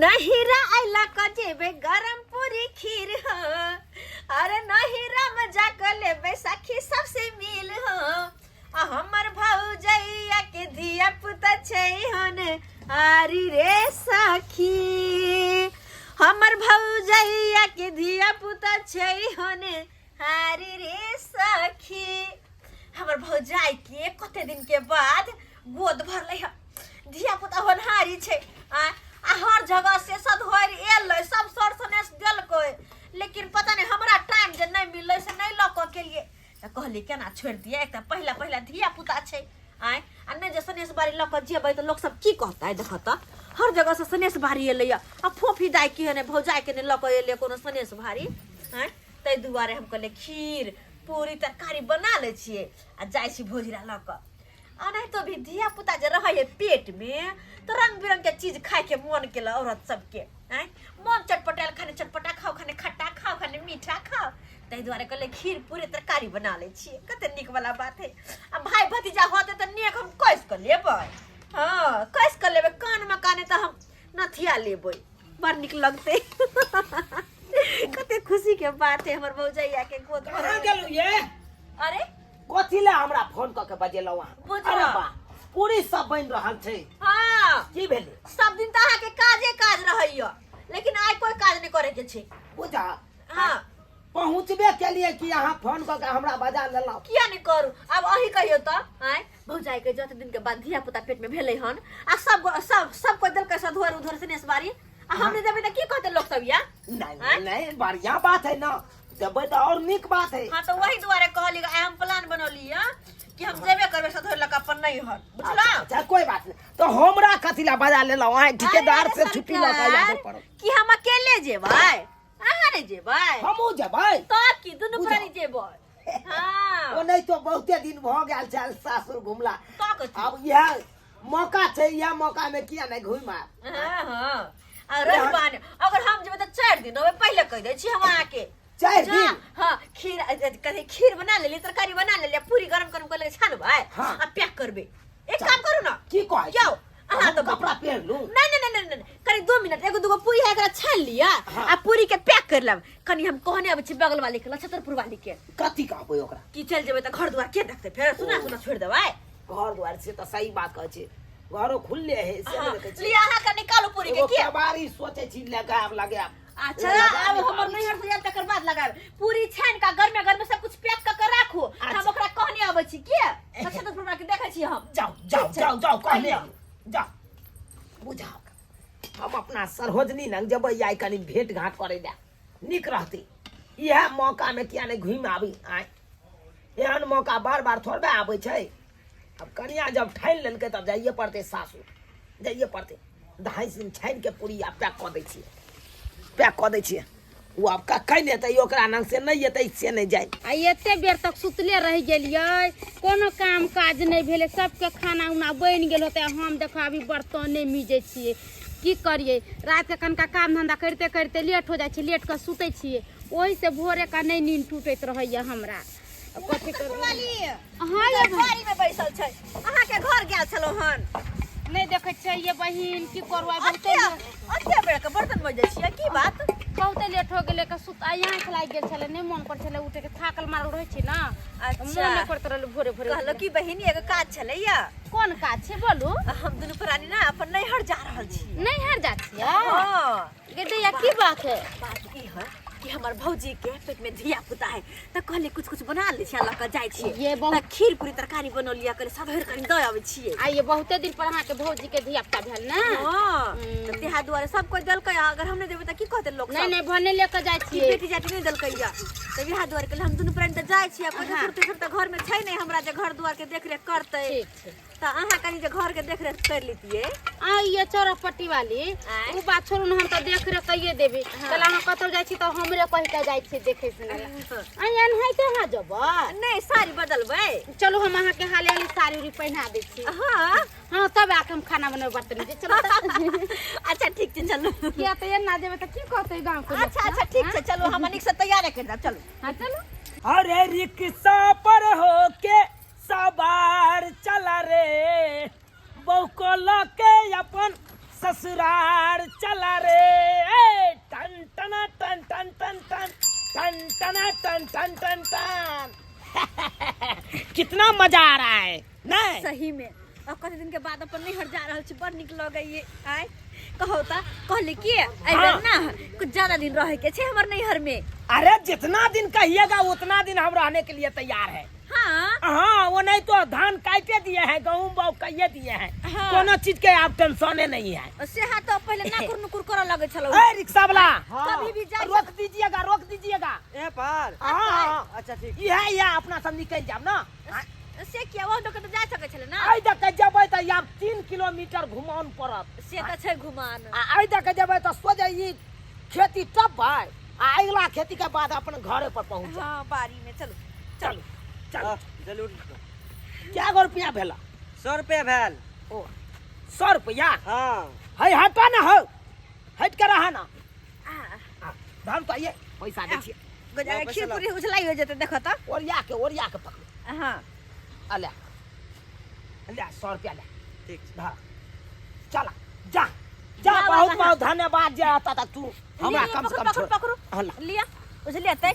नहिरा अइला क जेबै गरम पूरी खीर हो, अरे नहिरा में जाके लेबै सखी सबसे मिल हो। आ हमर भौजैया के धिया पुता छै हन आरी रे सखी, हमर भौजैया के धिया पुता छै हन हारी रे सखी। हमर भौजाई के कते दिन के बाद गोद भरलै ह, धिया पुता होनहारी छै। आ आ हर जगह से सधोरि एलै, सब सर सनेस देलकै, लेकिन पता नहि हमरा टाइम जे नहि मिललै से नहि लऽ कऽ केलियै। तऽ कहली केना छोड़ि दियै, एक तऽ पहिला पहिला धिया पुता छै। आँय, आ नहि जे सनेस बारी लऽ कऽ जेबै तऽ लोकसब की कहतै? देखऽ तऽ हर जगह से सनेस बारी एलैया, आ फोफी दाइ के नहि, भौजाई के नहि लऽ कऽ एलै कोनो सनेस भारी। आँय, ताहि दुआरे हम कहलियै खीर पूरी तरकारी बना लै छियै आ जाइ छी भोजरा लऽ कऽ। आ नहीं तो भी धिया पुता जे रहै है पेट में तो रंग बिरंग के चीज खाय के मन केला औरत सबके। आँय, मन चटपटायल, खाने चटपटा खाओ, खाने खट्टा खाओ, खाने मीठा खाओ। ताहि दुआरे कहलियै खीर पूरी तरकारी बना लै छियै, कते नीक वाला बात है। आ भाय भतीजा होते तऽ नेक हम कसि कऽ लेबै, हँ कसि कऽ लेबै, कानमे काने तऽ हम नथिया लेबै, बड़ नीक लगतै। कते खुशी के बात है हमर भौजैया के गोद कहाँ भरल। गेलू ये? अरे कथी ले हमरा फोन कऽ के बजेलहुँ अहाँ? बुझल। अरे बा, पूरी सब बनि रहल छै। हाँ। की भेलै? सब दिन तऽ अहाँके काजे काज रहैया, लेकिन आइ कोई काज नहि करे के छै। बुझा। हाँ। पहुँचबे केलिए कि अहाँ फोन कऽ के हमरा बजा लेलहुँ? किया नहि करू, आब अहीं कहियौ तऽ। आँय, भौजाई के जते दिन के बाद धिया पुता पेट में भेलै हन, आ सब सब सब कोई देलकै सधोर उधर से नेसबारी, आ हम नहि देबै तऽ की कहतै लोक सब या? नहीं। आँय? नहीं नहीं, बढ़िया बात है ना, देबै तऽ और नीक बात है। हाँ, तऽ वही दुआरे कहली आइ हम प्लान बनौली है कि हम जेबे करबै सधोर लऽ कऽ अपन नैहर, बुझलहुँ? अच्छा, अच्छा, कोई बात नहीं। तो हमरा कथी ला बजा लेलहुँ? आँय, ठिकेदार अरे से छुट्टी लऽ कऽ आबे सरकार, पड़त। कि हम अकेले जेबै, अहाँ नहि जेबै? हमहूँ जेबै। तऽ की दुनू बुझा। प्राणी जेबै। हाँ। ओ नहीं तो बहुते दिन भऽ गेल छल सासुर घुमला। तऽ कथी? आब इएह मौका छै, इएह मौका में किया नहीं घुमि आयब? हाँ, हाँ। आ रहिबान अगर हम जेबै तऽ 4 दिन रहबै, पहिले कहि दै छी हम अहाँके। 4 जा, दिन? हाँ, खीर, कथी खीर बना लेली, तरकारी बना लेली, पूरी गरम गरम कर लेली, छानबै हाँ। आ पैक करबै। एक काम करू ना। की कहै छी? क्यों? अहाँ हम तऽ कपड़ा पहिर लू? नहीं नहीं नहीं नहीं, नहीं, कनी 2 मिनट, एगो दूगो पूरी है, एकरा छान लिया। हाँ। आ पूरी के पैक कर लेब। कनी हम कहने आबै छी बगल वाली के, नक्षत्रपुर वाली के। कथी कहबै ओकरा? कि चल जेबै तऽ घर दुआर के देखतै, फेर सुना सुना छोड़ि देबै। घर दुआर से तऽ सही बात कहै छी, घरो खुलले है से हाँ, नहि देखै छी। लिया अहाँ के निकालू पूरी के। एगो के कबाड़ी सोचै छी लगायब लगायब। अच्छा, लगायब, आब हमर निकालै नैहर से जायब तकर बाद लगायब। पूरी छानि कऽ गरमे गरमे सब कुछ पैक कऽ के राखू। अच्छा। हम ओकरा कहने आबै छी के नक्षत्रपुर वाला के देखै छी हम। जाओ जाओ। ठीक छै। जाओ जाओ, कहने कहियौ। आउ, जाओ। बुझाओ, हम अपना सरहोजनी लग जेबै आइ कनि भेंट घाट करै लए, नीक रहतै। इएह मौकामे किया नहि घुमि आबी? आइ एहन मौका बार बार थोड़बे आबै छै। आब कनिया जब ठानि लेलकै तब जाइए पड़तै सासुर, जाइए पड़तै। दहाइ दिन छानि के पूरी आब पैक कऽ दै छियै, पैक कऽ दै छियै। ओ आब कखन एतै ओकरा नंग से नहि एतै से नहि जाय। आ एते बेर तक सुतले रहि गेलियै, कोनो काम काज नहि भेलै, सबके खाना उना बनि गेल होतै, हम देखो अभी बर्तन नहि मीजै छियै। की करियै, रातिके कनिका काम धन्धा करिते करिते लेट हो जाइ छै, लेट कऽ सुतै छियै, ओहिसँ भोरे का नहि नींद टूटैत रहैया हमरा। कथी करबै? हाँ, ये बाड़ी में बैसल छै, अहाँ के घर गेल छलहुँ हन। नहि देखै छियै ये बहिन, की करू आइ बहुते ओते बेर के बर्तन मजै छियै, की बात? बहुते लेट हो गेलै के सुत आइ आँखि लागि गेल छलै, नहि मन पर छलै उठे के, थाकल मारल रहै छी ना। अच्छा। मन नहि करैत रहलै भोरे भोरे। कहलहुँ कि बहिन, एगो काज छलैया। कोन काज छै बोलू? हम दुनू प्राणी ना अपन नैहर जा रहल छी। नैहर जा छियै? हाँ। गे दैया, की बात है? बात ई है कि हमर भौजी के पेट में धिया पुता है, तऽ कहलियै कुछ कुछ बना लै छियै, लऽ कऽ जाइ छियै। ये बहुत तऽ खीर पूरी तरकारी बनौलियै, कहलियै सधरि कनि दऽ अबै छियै। आ ये बहुते दिन पर अहाँके भौजी के धिया पुता भेल ने? हाँ, तऽ तेहा दुआरे सब कोइ देलकै, अगर हम नहि देबै तऽ की कहतै लोक नहि सब? नहि, भने ले कऽ जाइ कि छियै। बेटी जाति नहि देलकै या, तऽ इएह दुआरे कहलियै हम दुनू प्राणी तऽ जाइ छियै। कोइ ससुर तेसुर तऽ घरमे छै नहि हमरा जे घर दुआर के देखरेख करतै। ठीक छै। तऽ अहाँ कनि जे घर के देख रेख कर लेतियै। आ ये चौरापट्टी वाली। आँय? ओ बात छोड़ू ने, हम तऽ देख रेख कइए देबै। कल अहाँ कतौ जाइ छी तऽ हमरे कहि के जाइ छी देखे सुने ला। आ एनाहिते अहाँ जेबै? नहि, साड़ी बदलबै। चलू, हम अहाँके हाले हाले साड़ी उड़ी पहिना दै छी। हाँ। हाँ, तब आके हम खाना बनेबै बर्तन जे। चलू तऽ। अच्छा, ठीक छै, चलू। किया तऽ एना जेबै तऽ की कहतै गाँव के लोक? अच्छा अच्छा, ठीक छै, चलू, हम नीक से तैयार कर देब, चलू। हाँ, चलू। अरे रिक्शा पर होके सवार चला रे, बहू को लके अपन ससुराल चला रे। ए, टन टन टन टन टन टन टन टन टन टन टन टन। कितना मजा आ रहा है नहीं? सही में अब कते दिन के बाद अपन नैहर जा रहल छी, बड़ नीक लगैये। आय कहौ त कहली कि एहि बेर ना कुछ ज्यादा दिन रहे के छै हमर नैहर में। अरे जितना दिन कहिएगा उतना दिन हम रहने के लिए तैयार है। हाँ हाँ, वो नहीं तो धान काटे दिए हैं, गहूम बाग कइये दिए हैं। हाँ। कोनो चीज के आप टेंशने नहीं है। से हाँ तो पहले नाकुर नुकुर करऽ लगै छलौ। ए रिक्शा वाला, कभी भी जा रोक दीजिएगा, रोक दीजिएगा। ए पर हाँ हाँ। अच्छा ठीक। इहे इहे अपना सब निकल जाब ना। से किया वो तो जा सकै छलै ना। आइ दऽ के जेबै तऽ आब 3 किलोमीटर घुमाउन पड़त। से तऽ छै घुमान। आ आइ दऽ के जेबै तऽ सोझे ई खेती टपबै आ अगिला खेती के बाद अपन घरे पर पहुँच जाब। हाँ बाड़ी में चलू। चलू चलू। हाँ, जल्दी उठ। क्या गो रुपया भेला? 100 रुपया भेल। ओ 100 रुपया? हाँ। है हटा ना, हो हट के रहा ना। आ, धन तो ये पैसा दै छियै। गजा पैसा खीर लाओ। पूरी उजलाई हो जेतै देखो तऽ। ओरिया के, ओरिया के पकड़ू। हाँ। आ ले, ले 100 रुपया ले। ठीक छै। हाँ चला जा जा। जा बहुत बाबा, बहुत धन्यवाद जे आता तक तू हमरा लिअ, कम से पकड़ू, कम छोड़। पकड़ू, पकड़ू। हाँ, ला। लिअ बुझलियै तै।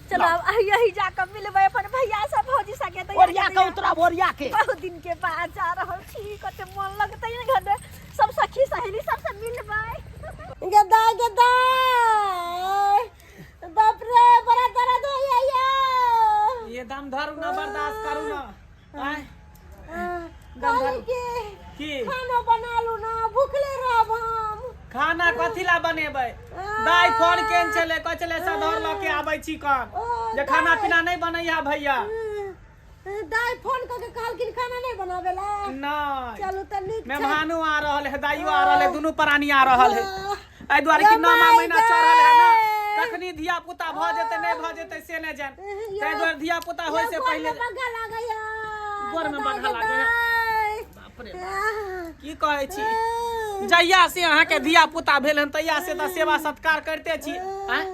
चलो लाओ। अब यही जाकऽ मिलबै अपन भैया सब भौजी संगे तऽ। ओरिया के उतरब, ओरिया के। बहुत दिन के बाद जा रहल छी, कते मन लगतै ने घर में, सब सखी सहेली सबसे मिलबै। गदाय गदाय, बाप रे बड़ा दर्द होइया यो। ये दम धरू ना, बर्दाश्त करू ना। आय कहली कि की खाना बना लू ना, भूखले रहब हम। खाना कथी ला बनेबै? दाइ फोन केन छलै, कहै छलै सधौर लऽ के आबै छी कन, जे खाना पीना नहि बनैया भैया। दाइ फोन कऽ के कहलखिन खाना नहीं बनावे ला? नहि। चलू तऽ नीक छै। मेहमानो आ रहल है, दाइयो आ रहल है, दुनू प्राणी आ रहल है। एहि दुआरे कि ये 9 माय महीना चढ़ल है ना, गे। कखनी धिया पुता भऽ जेतै नहि भऽ जेतै से नहि जान। ताहि दुआरे धिया पुता होय से गोर में पहिले। बग्घा लागैया। गोर में गदाय, बग्घा लागैया। गदाय। बाप रे बाप, की कहै छी, जहिया से अहाँके धिया पुता भेल हन तहिया से तऽ सेवा सत्कार करिते छी। आँय,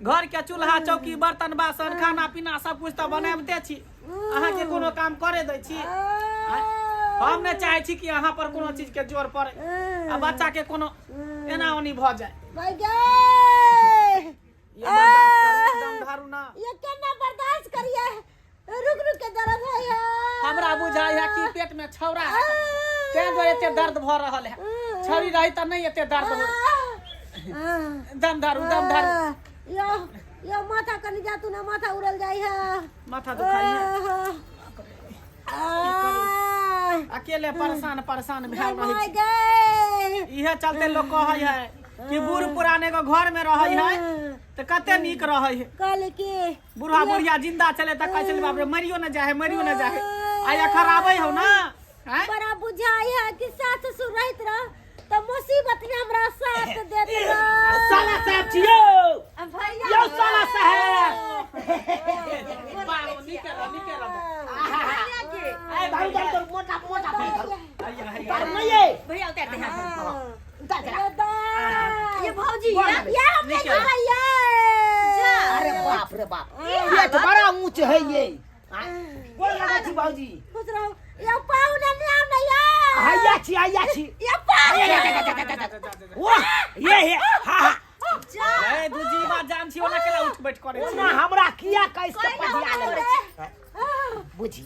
घर के चूल्हा चौकी बर्तन बासन खाना पीना सब कुछ तऽ बनाबिते छी। अहाँके कोनो काम करे दै छी? आँय, हम नहि चाहै छी कि अहाँ पर कोनो चीज के जोर पड़े आ बच्चा के कोनो एना ओनी भऽ जाय। माय गे। ये बर्दाश्त करू, दम धरू ना। ये केना बर्दाश्त करिए, रुक रुक के दर्द होइया। हमरा बुझाइ है कि पेट में छौरा है तें दुआरे एते दर्द भऽ रहल है। छौरी रही तऽ नहि एते दर्द हो। दम धरू, दम धरू। यो यो माथा कनि जातू ना, माथा उड़ल जाइ है। माथा दुखाइ है। अकेले परेशान परेशान भेल रहै माय छी। गे। इहे चलते लोग कहै है कि बूढ़ पुरान एगो घर में रहै है तऽ कते नीक रहै है। कहली कि बूढ़ा बुढ़िया जिंदा चले तऽ कहै छलै बाप रे मरियो न जाए है, मरियो न जाए है। आ एखन आबै हौ ना। आँय? बड़ा बुझाइ है कि सास ससुर रहत रह तऽ मुसीबत में हमरा साथ देत रह। साला साहब छियौ। आ भैया यौ साला साहब। बाबू, नीके रह, नीके रह। भैया के ए धरू धरू धरू, मोटा मोटा धरू। हैया, हैया। धरू नहीं ये। भैया उतार दे हाथ। उतार जरा। गदाय। ये भौजी गोर ये लगै। ये हमने नीके रह। भैया। जा। अरे बाप रे बाप, पेट बड़ा ऊंच है ये। गोर लगै छी बाबूजी। खुश रहो। यो पाहुना ने आउ ना यो। हैया छी, हैया छी। यो पाहुना। वाह, ये हे, हाँ हाँ। जा। ए, दू जीवा जान छी, ओना केला उठ बैठ करै छी। ओना हमरा किया कैस के कोई ना पटिया होना लेबै बुझी।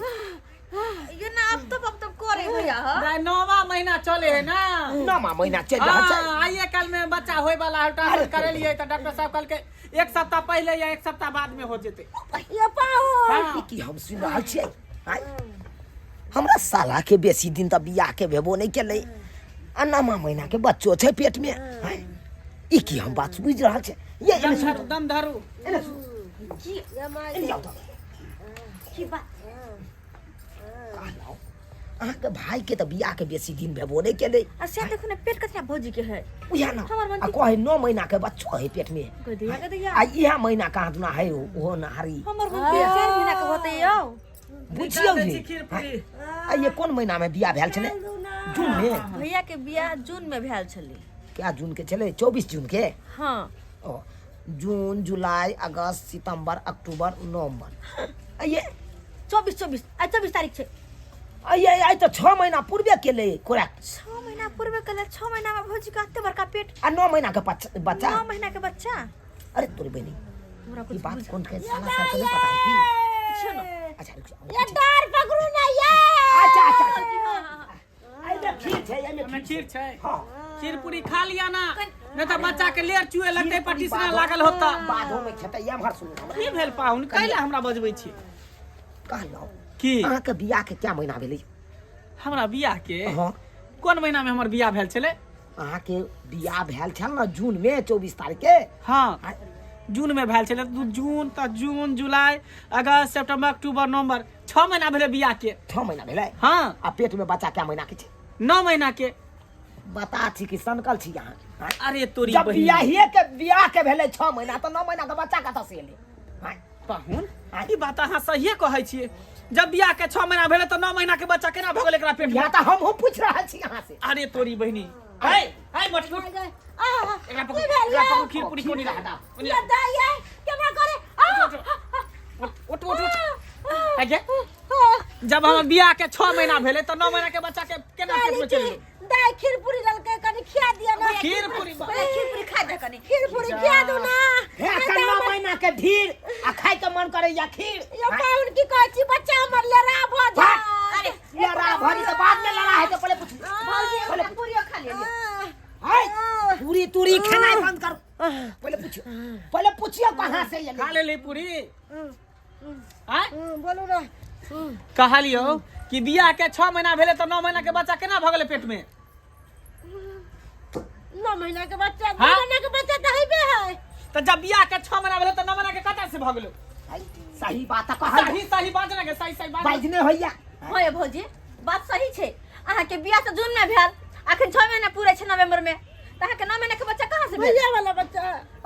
ये ना अब तो अब तो करे भैया ह। दाइ, 9वां महीना चले है ना। 9वां महीना चलि रहल छै। हाँ, आइए कल में बच्चा होय वाला है, अल्ट्रासाउंड करेलिए तऽ डॉक्टर साहब कहलकै 1 सप्ताह पहिले या 1 सप्ताह बाद में हो जेतै। यो पाहुन। हाँ। ई की हम सुनि रहल छियै? आँय, हमरा साला के बेसी दिन तऽ बियाह के भेबो नहि केलै आ 9वां महीना के बच्चो छै पेट में। आँय, ई की हम बात बुझि रहल छियै? ये दम एने सुन, धरू, दम धरू। एने सुन, ये माय एने जाउ तऽ। की बात? कहलहुँ अहाँके भाई के तऽ बियाह के बेसी दिन भेबो नहि केलै। आ से देखो ने पेट कतना भौजी के है। उएह ना। हमर मन आ कहै 9 महीना के बच्चो है पेट में। गदिया गदिया। आ इएह महीना कहाँ दुना है ओहो नहारी। हमर मन के 4 महीना के होतै यौ। बुझियौ निकाल दै जे छी खीर पूरी। आ ये कोन महीना में बियाह भेल छलै? जून में। भैया के बियाह जून में भेल छलै। क्या जून के छलै? 24 जून के। हाँ। ओ जून जुलाई अगस्त सितंबर अक्टूबर नवंबर आ ये 24 24 आ 24 तारीख छै। आइ आइ तऽ 6 महीना पूर्वे केलै कोराक। 6 महीना पूर्वे केलै, 6 महीना में भौजी के एते बड़का पेट आ 9 महीना के बच्चा। 9 महीना के बच्चा। अरे तोरी बहिनी, हमरा ई कुछ बात कोन के साला सर के नहीं पता है की? पूछो ना। अच्छा रुक जाओ। ये डार पकड़ू ना ये। अच्छा अच्छा अच्छा। एहिमे खीर छै, एहिमे एहिमे खीर छै। हाँ। खीर पूरी खा लिया ना, नहीं तो बच्चा के लेर चुए लगतै, खीर पूरी पटिसना बादो- लागल होता। बादो में खेतै। एम्हर सुनू हमरा। की भेल पाहुन, कैला हमरा बजबै छी? कहलहुँ की? अहाँके बियाह के क्या महीना भेलै? हमरा बियाह के? हाँ। कोन महीना में हमर बियाह भेल छलै? अहाँके बियाह भेल छल ने जून में 24 तारीख के। हाँ, जून में भेल छलै। दू जून तऽ जून, जुलाई, अगस्त, सितंबर, अक्टूबर, नवंबर, 6 महीना भेलै बियाह के। 6 महीना भेलै? हाँ। आ पेट में बच्चा क्या महीना के छै? 9 महीना के। बता छी कि सनकल छी अहाँ? आँय? अरे तोरी जब बहिन। बियाहिए के बियाह के भेलै 6 महीना तऽ 9 महीना के बच्चा कतऽ से एलै? आँय? पाहुन, ई बात अहाँ सहिए कहै छियै। जब बियाह के 6 महीना भेलै तऽ 9 महीना के बच्चा केना भऽ गेलै एकरा पेट में? या तऽ हमहूँ पूछि रहल छी अहाँ से। अरे तोरी बहिनी, है है मटकी उठ। आह, एकरा पकड़ू, की भेल एकरा यौ? पकड़ू, खीर पूरी कोनी रहा ये दाई ये, केना करे? आह, उठ, उठ, उठ, उठ। आगे। जब हमर बियाह के 6 महीना भेलै तऽ 9 महीना के बच्चा के केना पेट में चलि गेलै? दाई खीर पूरी ललकै, कनी खिया दिया ना। खीर पूरी पहिले खीर पूरी खा दे कनी। खीर पूरी खिया दू ना। हे एखन 9 महीना के ढीर आ खाय के मन करैया खीर। यो पाहुन की कहै छी, बच्चा हमर लड़ा भऽ जाय। अरे लड़ा भरी तऽ बाद में लड़ा हेतै, पहिले पूछ। भौजी एकटा पूरियो खा लिअ। हाय, पूरी तूरी खेनाइ बंद कर। पहिले पूछियो, पहिले पूछियो कहाँ से एलै। खा लेली पूरी? आँय? बोलू ना। कहलियौ कि बियाह के 6 महीना भेलै तऽ 9 महीना के बच्चा केना भऽ गेलै पेट में? 9 महीना के बच्चा? हाँ? 9 महीना के बच्चा तऽ हेबे है। तऽ जब बियाह के 6 महीना भेलै तऽ 9 महीना के कतऽ से भऽ गेलै? हाय, सही बात कहल। सही सही बाज ना के, सही सही बाज। बाजने होइया। हाँ ये भौजी, बात सही छै। अहाँके बियाह तऽ जून में भेल, अखन 6 महीना पूरे छै नवंबर में, तऽ अहाँके 9 महीना के बच्चा कहाँ से भेल? भैया वाला बच्चा।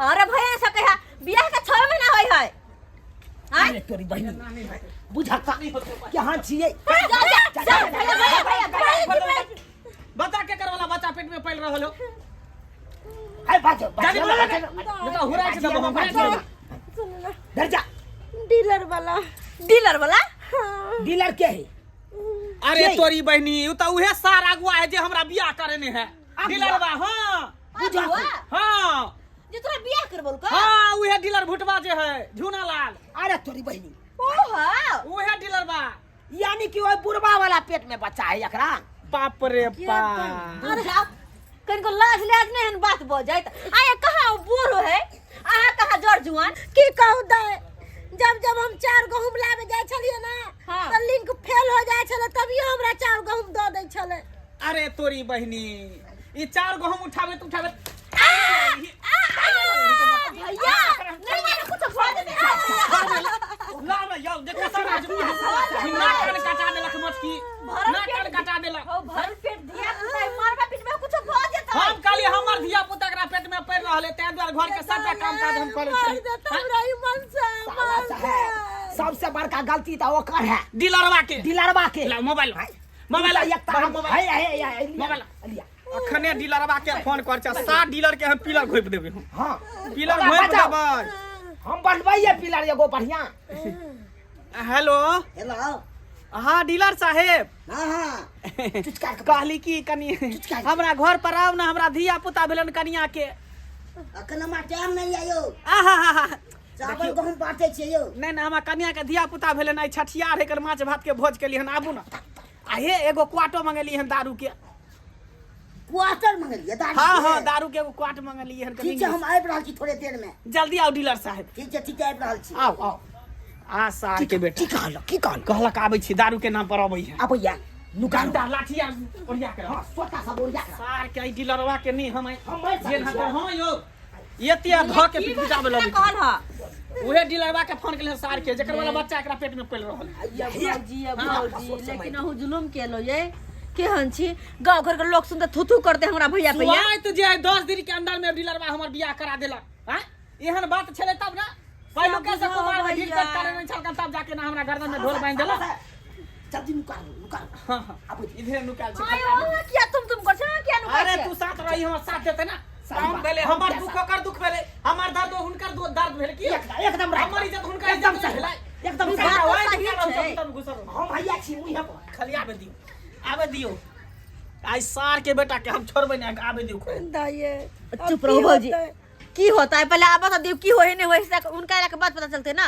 अरे भैया सके है, बियाह के 6 महीना होय है। आँय? अरे तोरी बहिनी, बुझक केहन छियै। जा, जा, जा, भैया, भैया, भैया, भैया। बता के कर वाला बच्चा पेट में पल रहल हो। हाय, बाजो, जानी बाजो, बोला बाजो, ना, तो हुराई छै दबो हम, हुराई छै। सुन ना। डर जा। डीलर वाला। डीलर वाला? हाँ। डीलर के है? अरे के? तोरी बहिनी, उ त उहे सार अगुआ है जे हमरा बियाह करेने है। अगुआ? डीलरवा, हाँ। बुझक। अगुआ? हाँ। जे तोरा बियाह करबल का? हाँ, उहे डीलर भुटवा जे है, झूना लाल। अरे तोरी बहिनी। ओ हाँ। उहे डीलर बा। यानी कि ओइ बुढ़वा वाला पेट में बच्चा है एकरा। बाप रे बाप। अरे कनिको लाज लाज नहीं हन बात बजैत। आया कहाँ ओ बूढ़ है, अहाँ कहाँ जर जुआन। की कहू दाई, जब जब हम 4 गहूम लाबे जाइ छलियै ना, हाँ। तऽ लिंक फेल हो जाइ छलै, तभियो हमरा 4 गहूम दऽ दै छलै। अरे तोरी बहिनी, ई 4 गहूम उठाबे उठाबे। भैया नहीं मानो कुछ भऽ जेतै। ला ना यौ, देखो सब आदमी है। ई नाक कान कटा देलक मटकी, नाक कान कटा देलक। हौ, भरल पेट धिया पुता मारबा पिटबा कुछ भऽ जेतै। हम कहली हमर धिया पुता एकरा पेट में पड़ि रहल है, ताहि दुआरे घर के सबटा काम काज हम करै मार छी। देता हमरा ई मन से, साला मार साहेब, सबसे बड़का गलती तऽ ओकर है, डीलरवा के। डीलरवा के। ला मोबाइल, मोबाइल, एक मोबाइल, मोबाइल है है है मोबाइल। लिया। अखने डीलरवा के फोन कर छ, 7 डीलर के हम पिलर घोपि देबै हम। हाँ। पिलर ओकरा घोपि बचाओ। देबै। हम बनबैये पिलर एगो बढ़िया। हेलो। हेलो। हाँ डीलर साहेब। हाँ हाँ। चुचका के कहली की कनी चुचका के। हमरा घर पर आउ ना, हमरा धिया पुता भेलन कनिया के। अखन हमरा टाइम नहीं आयो। आहा हा हा। चावल गहूम बांटे छियै यौ। नहीं नहीं, हमरा कनिया के धिया पुता भेलन, आइ छठियार है, एकर माछ भात के भोज केली हन, आबू ना। आ हे एगो क्वार्टो मंगेली हन दारू के। क्वार्टर मंगेलियै दारू हाँ के? हाँ, दारू के एगो क्वार्ट मंगेलियै हन। ठीक छै, हम आबि रहल छी थोड़े देर में। जल्दी आउ डीलर साहेब। ठीक छै, ठीक छै, आबि रहल छी। आउ आउ। आ सार के बेटा की कहलक, की कहलक? कहलक आबै छी, दारू के नाम पर अबै है। आबैया नुका डंडा लाठी आर ओरिया के। हाँ, सोता सब ओरिया के। सार के ई डीलरवा के नहीं हम हम मारि जे सकै ना छियै। हाँ यौ, एते धऽ के पिटाबे लगै। कहल हा उहे डीलरवा के फोन केले सार के, जेकर वाला बच्चा एकरा पेट में पलि रहल है। ये भौजी, ये भौजी, लेकिन अहूँ जुलुम केलो ये केहन छी, गांव घर के लोग सुनते थू थू करते हमरा भैया पे। सुआइत जे आइ 10 दिन के अंदर में डीलरवा हमर बियाह करा देलक। हां, एहन बात छलै तब ना पहिलुका से बुझाओ कुमार में ढील भैया। कट करे नहीं छलका, तब जाके ना हमरा गर्दन में ढोल बांधि देलक। जल्दी नुका लो, नुका लो। हाँ, हाँ। आबू। इधरे नुकायल छै। आयो, अहाँ किया तुम तुम कर छो, किया नुकायल अरे छै? तू साथ रही, हमर साथ देते ना। सही काम बात। भेलै, हम हमर किया दुख साथ? ओकर दुख भेलै, हमर दर्द हुनकर दर्द भेलै। की एकदम, एकदम राइट। हमर इज्जत हुनकर एकदम इज्जत सही। भेलै। एकदम ई सही। बात ओहि सही दुकान छै। हम घुसल रहौ। हम भैया छी मुँहे पर। खलिया आबे दियौ, आबे दियौ। आइ सार के बेटा के हम छोड़बै नहि, आबे दियौ खूब। दाइये अब चुप रहो की भौजी। होतै? की होता है पहले आप बता दियो, की होए नहीं होए से उनका के बाद पता चलते ना।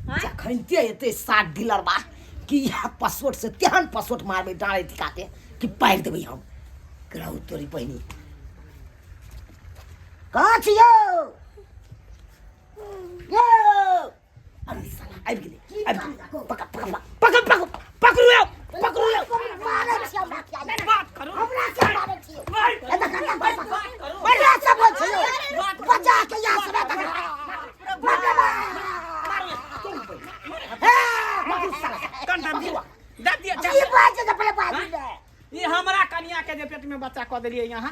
हाँ? जखनते एते सात डीलर बा कि इएह पसोट से तेहन पसोट मारबै डाँड़े धिकाके कि पारि देबै हम। रहू तोरी बहिनी, कहाँ छी यौ? यौ अरे साला आबि गेलै, आबि गेलै। पकड़ पकड़ पकड़ पकड़, पकड़ू यौ, पकड़ू यौ। मारै छी हमरा किया? बात करू, हमरा किया मारै छी? बात एतऽ कनिया बात करू। बढ़िया सब होइ छै यौ। बचा के यहाँ सब एतऽ कंठा दियौ, दे दियौ। की बात छै जे पहिले बाजू ने? ई हमरा कनिया के जे पेट में बच्चा कऽ देलियै यहाँ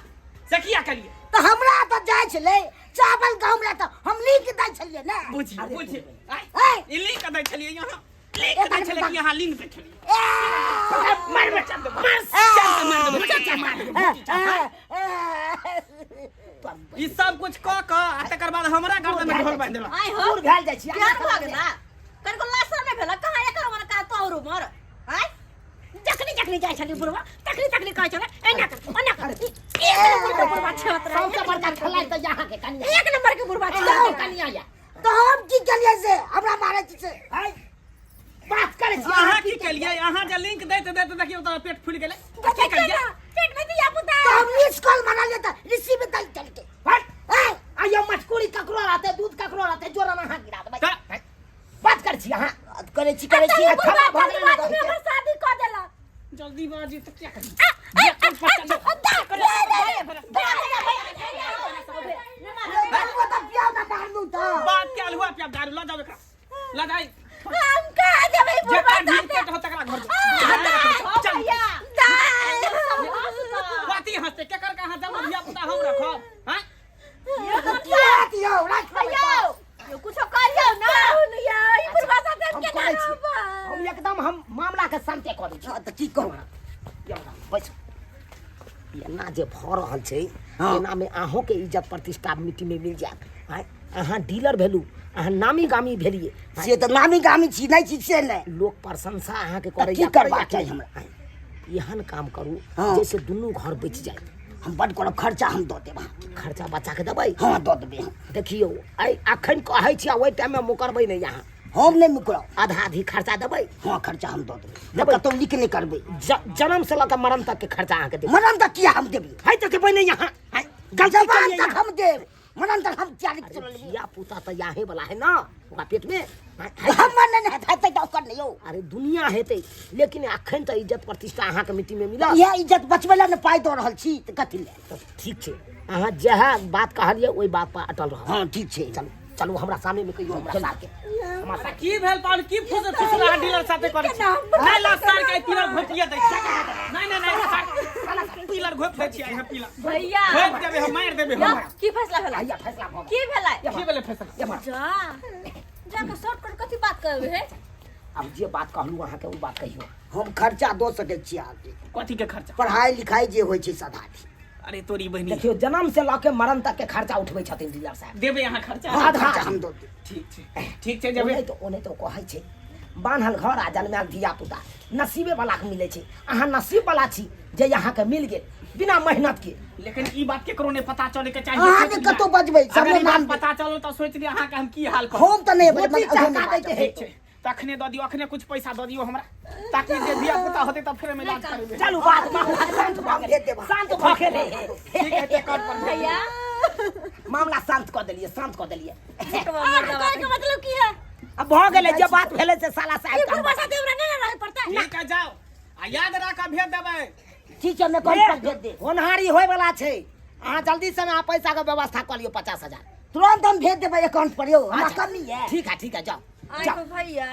से किया केलियै? तऽ हमरा तऽ जाइ छलै चावल गहूम लए तऽ हम लिंक दै छलियै ने। बुझियौ बुझियौ, आँय, ऐ! ई लिंक दै छलियै यहाँ, लिंक दै छलियै कि यहाँ लिंक दै छलियै? मार मार मार, चल मार देबै, चल मार देबै। ई सब कुछ कऽ कऽ आ तकर बाद हमरा गर्दन में ढोल बान्हि देलक। आइ हो दूर भेल जाइ छी। केहन भऽ गेला? कनिको लाशा नहि भेल कहाँ एकर उमर, कहाँ तोहर उमर? आँय, जखनी जखनी जाइ छली बुढ़वा तखनी तखनी कहै छलै एना कर ओना कर। एक नंबर के बुढ़वा छत रहे। सबसे बड़का खेलाइ तऽ यहाँ के कनिया, एक नंबर के बुढ़वा छत। यहाँ के कनिया या तऽ हम की केलियै से हमरा मारै छी से? है, बात करै छी। अहाँ की केलियै? अहाँ जे लिंक दैत दैत देखियौ तऽ पेट फुलि गेलै, तऽ की केलियै? पेट में दिया पुता। तऽ हम मिस कॉल मारलियै तऽ रिसीव दै चलके। हट। ऐ! आइयो मटकुरी ककरो रहतै, दूध ककरो रहतै, जोरन अहाँ गिरा देबै। तऽ बात करै छी अहाँ। करै छी, करै छी। अच्छा, बुढ़वा भऽ गेलै बात ने। में हमर शादी कऽ देलक। जल्दी बाजी तऽ किया करी? बाबू तऽ पियाउ ने मारलू तऽ। बात के अलुआ पिया दारू लऽ जाओ एकरा, लऽ जाई। हम कहाँ जेबै बुढ़वा जेकर ढील साथे? पेट हो तकरा घर जाओ। चल। भैया। कथी हंसते? केकर कहाँ जमा धिया पुता हम रखब? हैं? की हेत यौ? राखि लेबै भैया तऽ। यौ, कुछो करियौ ना। कहू ने यौ, ई बुढ़वा साथे हम हम केना करै छी। रहबै? हम एकदम हम मामला के शांते कऽ दै छी। हँ, तऽ की कहू? बैसू। एना जे भऽ रहल छै, हँ। एना में अहूँ के इज्जत प्रतिष्ठा मिट्टी में मिल जायत। आँय, अहाँ डीलर भेलू, अहाँ नामी गामी भेलियै। आँय, से तऽ नामी गामी छी, नहि छी से नहि। लोक प्रशंसा अहाँके तऽ करैया। की करबाक करैया चाही कि हमरा? आँय, एहन काम करू हँ। जैसे दुनू घर बचि जाय। हम बड करब, खर्चा हम दऽ देब अहाँके। खर्चा बच्चा के देबै? हँ, दऽ देबै हम। देखियौ, आइ अखन कहै छी आ ओहि टाइममे मुकरबै नहि अहाँ। हम नहि मुकरब। आधा आधी खर्चा देबै? हँ, खर्चा हम दऽ देबै। देबै? कतौ लीक नहि करबै। जन्म से लऽ कऽ मरण तक के खर्चा अहाँके देबै। मरण तक किया हम देबै? है तऽ देबै नहि अहाँ। आँय, गलती जवान केलियै तक अहाँ। हम देब, मरण तक हम किया नहि चललियै? धिया पुता तऽ याहे वाला है ना ओकरा पेट में। आँय, हमर नहि ने हेतै तऽ ओकर नहि यौ। अरे दुनिया हेतै, लेकिन अखन तऽ इज्जत प्रतिष्ठा अहाँके मिट्टी में मिलत। इएह इज्जत बचबै लए ने पाइ दऽ रहल छी, तऽ कथी लए? तऽ ठीक छै, अहाँ जएह बात कहलियै ओहि बात पर अटल रहब। हँ, ठीक छै। चलू चलू, हमरा सामने में कहियौ हमरा सार के, हमरा सार के। की भेल पाहुन? की फुस फुसला डीलर साथे करै छी? नहि ला सार के पिलर घोपिया दै छी। नहीं नहीं नहीं, सार पिलर घोप दै छी। यहाँ पिलर भैया घोप देबै हम, मारि देबै हम। की फैसला भेलै? भैया, फैसला भऽ गेल। की भेलै? की भेलै फैसला? जा जाके शॉर्टकट कथी बात करबै हे? आब जे बात कहलहुँ अहाँके ओ बात कहियौ। हम खर्चा दऽ सकै छी अहाँके। कथी के खर्चा? पढ़ाई लिखाई जे होइ छै सदा। अरे तोरी बहिनी, देखियौ, जन्म से लऽ के मरण तक के खर्चा उठबै छथिन डीलर साहब। देबै अहाँ खर्चा? हँ, खर्चा हम दऽ देब। ठीक छै, ठीक छै, जेबै। ओने तऽ ओने तऽ कहै छै बान्हल घर आ जनमायल धिया पुता नसीबे वाला के मिलै छै। अहाँ नसीब वाला छी जे अहाँके मिल गेल बिना मेहनत के। लेकिन ई बात केकरो नहि पता चले के चाही। अहाँ के कतौ बजबै, अगर सबमे ई बात नाम पता चलल तऽ सोचि लिअ अहाँके हम की हाल करब। हम तऽ नहि बजबै, रोटी मगर अहूँ चहका नहि दैके ठीक छै, तखने दऽ दियौ, अखने कुछ पैसा दऽ दियौ हमरा, ताकि जे धिया पुता होतै तऽ फेर एहिमे इलाज करेबै। चलू, बात मामला शांत भऽ गेलै, भेज देब। शांत भऽ गेलै। ठीक है, अकाउंट पर भेज भैया मामला शांत कऽ देलियै, शांत कऽ देलियै। अहाँके कहैके मतलब की है? अब भऽ गेलै जे बात भेलै से साला साहेब ई बुढ़वा साथे हमरा नहि ने रहै पड़तै। ठीक है, जाओ आ याद राख, भेज देबै। ठीक छै, हम अकाउंट पर भेज देब। होनहारी होय वाला छै, अहाँ जल्दी से अहाँ पैसा के व्यवस्था कऽ लियौ, 50,000 तुरंत हम भेज देबै अकाउंट पर यौ, हमरा अच्छा। कमी है। ठीक है, ठीक है, जाओ आइ जाओ। को भैया,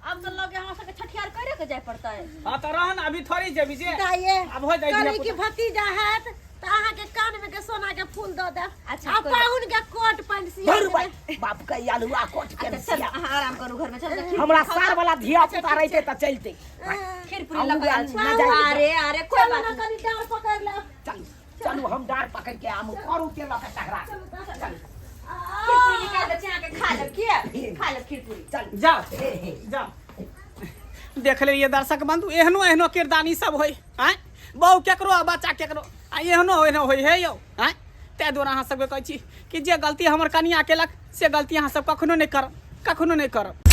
अब तो लगे हमरा सबके छठियार करे के जाय पड़तै। हाँ तऽ रहन, अभी थोड़ी जेबी जे दाइये, अब हो जाइ कहली कि धिया-पुता। भतीजा हैत तऽ अहाँके कान में के सोना के फूल दऽ देब। अच्छा, आ कोइ पाहुन के कोट पैंट सिया धुर देबै। भाई, बाप के आलुआ कोट के अच्छा चल, सिया। अहाँ आराम करू घर में, चल खीर हमरा पूरी खाउ। सार वाला धिया पुता रहिते तऽ चलते। खीर पूरी आ लऽ के उ आयल छी। ना जाय। अरे अरे, कोई चलू बात ने नहीं। कनी डाँर पकड़ि लेब। चलू चलू, हम डाँर पकड़ के आम करू के लऽ के टकरा। चलू खीर पूरी निकाल दै छी अहाँके, खा लेब। किया खा लेब खीर पूरी। चलू। जाओ जाओ, देख लेलियै दर्शक बंधु, एहनो एहनो किरदानी सब होय। आँय, बहु केकरो आ बच्चा केकरो, आ एहनो एहनो होय हे यौ। आँय, ताहि दुआरे अहाँ सबके कहै छी कि जे गलती हमर कनिया केलक से गलती अहाँ सब कखनो नहि करब, कखनो नहि करब।